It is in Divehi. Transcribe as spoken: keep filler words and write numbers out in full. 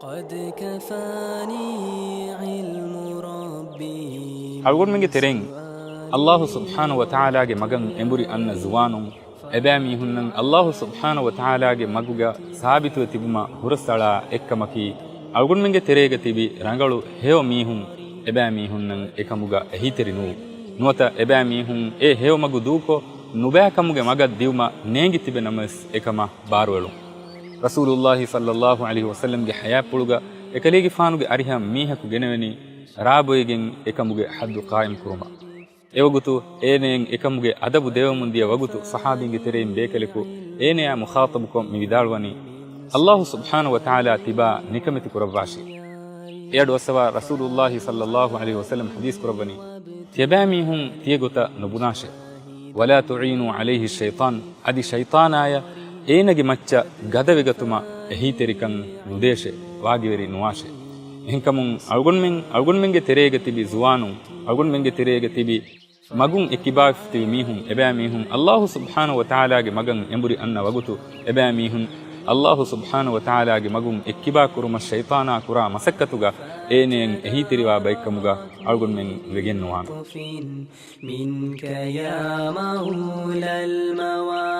قد كفاني علم ربي އަޅުގަނޑުމެންގެ ތެރެއިން ﷲ ސުބްޙާނަހޫ ވަތަޢާލާގެ މަގަށް އެނބުރި އަންނަ ޒުވާނުން، އެބައިމީހުންނަށް ﷲ ސުބްޙާނަހޫ ވަތަޢާލާގެ މަގުގަ ސާބިތުވެ ތިބުމަށް ހުރަސްއަޅާ އެއްކަމަކީ، އަޅުގަނޑުމެންގެ ތެރޭގަ ތިބި ރަނގަޅު ހެޔޮ މީހުން އެބައިމީހުންނަށް އެކަމުގަ އެހީތެރި ނުވުން. ނުވަތަ އެބައިމީހުން އެ ހެޔޮ މަގު ދޫކޮށް، ނުބައިކަމުގެ މަގަށް ދިއުމަށް ނޭނގި ތިބެ ނަމަވެސް އެކަމަށް ބާރުއެޅުން. ރަސޫލުﷲ ޞައްލަﷲ ޢަލައިހި ވަސައްލަމްގެ ޙަޔާތްޕުޅުގަ އެކަލޭގެފާނުގެ އަރިހަށް މީހަކު ގެނެވެނީ ރާ ބޮއެގެން އެކަމުގެ ޙައްދު ޤާއިމް ކުރުމަށް. އެވަގުތު އޭނައަށް އެކަމުގެ އަދަބު ދެވެމުން ދިޔަ ވަގުތު ޞަޙާބީންގެ ތެރެއިން ބޭކަލަކު އޭނަޔާ މުޚާޠަބުކޮށް މި ވިދާޅުވަނީ، ﷲ ސުބްޙާނަހޫ ވަތަޢާލާ ތިބާ ނިކަމެތި ކުރައްވާށި. އެއަޑު އައްސަވާ ރަސޫލުﷲ ޞައްލަﷲ ޢަލައިހި ވަސައްލަމް ޙަދީޘް ކުރައްވަނީ، ތިޔަބައިމީހުން ތިޔަގޮތަށް ނުބުނާށޭ. ولا تعينوا عليه الشيطان، އަދި ޝައިޠާނާޔަށް އޭނަގެ މައްޗަށް ގަދަވެގަތުމަށް އެހީތެރިކަން ނުދޭށޭ، ވާގިވެރި ނުވާށޭ. އެހެންކަމުން އަޅުގަނޑުމެން، އަޅުގަނޑުމެންގެ ތެރޭގަ ތިބި ޒުވާނުން، އަޅުގަނޑުމެންގެ ތެރޭގަ ތިބި މަގުން އެއްކިބާވެފަ ތިބި މީހުން، އެބައިމީހުން ﷲ ސުބްޙާނަހޫ ވަތަޢާލާގެ މަގަށް އެނބުރި އަންނަ ވަގުތު، އެބައިމީހުން ﷲ ސުބްޙާނަހޫ ވަތަޢާލާގެ މަގުން އެއްކިބާ ކުރުމަށް ޝައިޠާނާ ކުރާ މަސައްކަތުގަ އޭނައަށް އެހީތެރިވާ ބައެއްކަމުގަ އަޅުގަނޑުމެން ވެގެން ނުވާން. منك يا مولى الموالي